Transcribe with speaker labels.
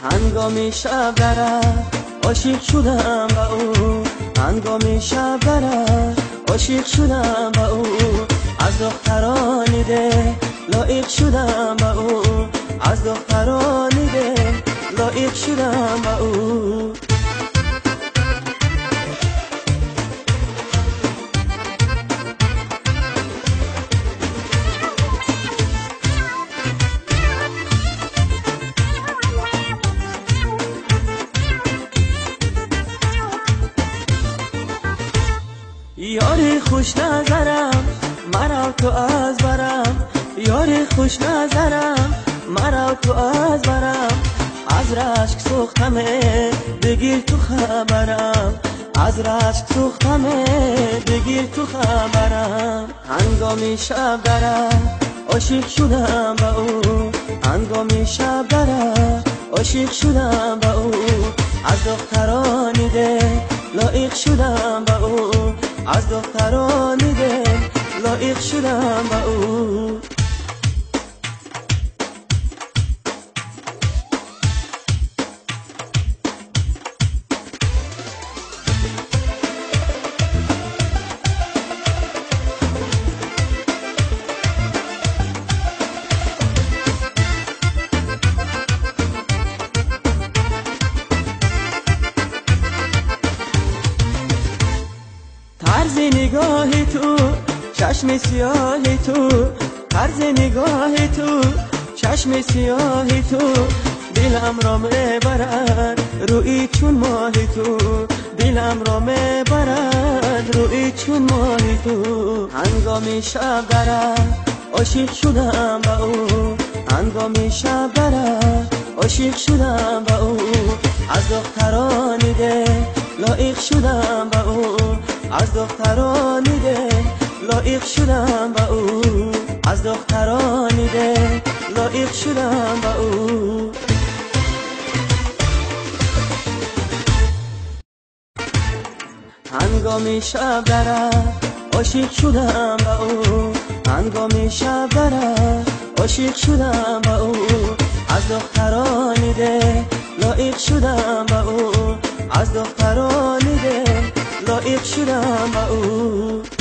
Speaker 1: Ҳангоми шаб дара ошиқ шудам ба ӯ, ҳангоми шаб дара ошиқ шудам ба ӯ, аз духтарони деҳ лоиқ шудам ба ӯ, аз духтарони деҳ лоиқ шудам ба ӯ. Ёри хуш назарам маро ту аз барам, ёри хуш назарам маро ту аз барам, аз рашк сӯхтаме бигир ту хабарам, аз рашк сӯхтаме бигир ту хабарам. Ҳангоми шаб дара ошиқ шудам ба ӯ, ҳангоми шаб дара ошиқ шудам ба ӯ, аз духтарони деҳ лоиқ шудам ба ӯ, аз духтарони деҳ лоиқ шудам ба ӯ. Тарзи нигоҳи ту, чашми сиёҳи ту, тарзи нигоҳи ту, чашми сиёҳи ту, диламро мебарад рӯи чун моҳи ту, диламро мебарад рӯи чун моҳи ту. Ҳангоми шаб дара ошиқ шудам ба ӯ, ҳангоми шаб дара ошиқ шудам ба ӯ, аз духтарони деҳ лоиқ шудам ба ӯ, аз духтарони деҳ лоиқ шудам ба ӯ, аз духтарони деҳ лоиқ шудам ба ӯ. Ҳангоми шаб дара ошиқ шудам ба ӯ, ҳангоми шаб дара ошиқ шудам ба ӯ, аз духтарони деҳ лоиқ шудам ба ӯ, аз духтарони деҳ лоиқ шудам ба ӯ.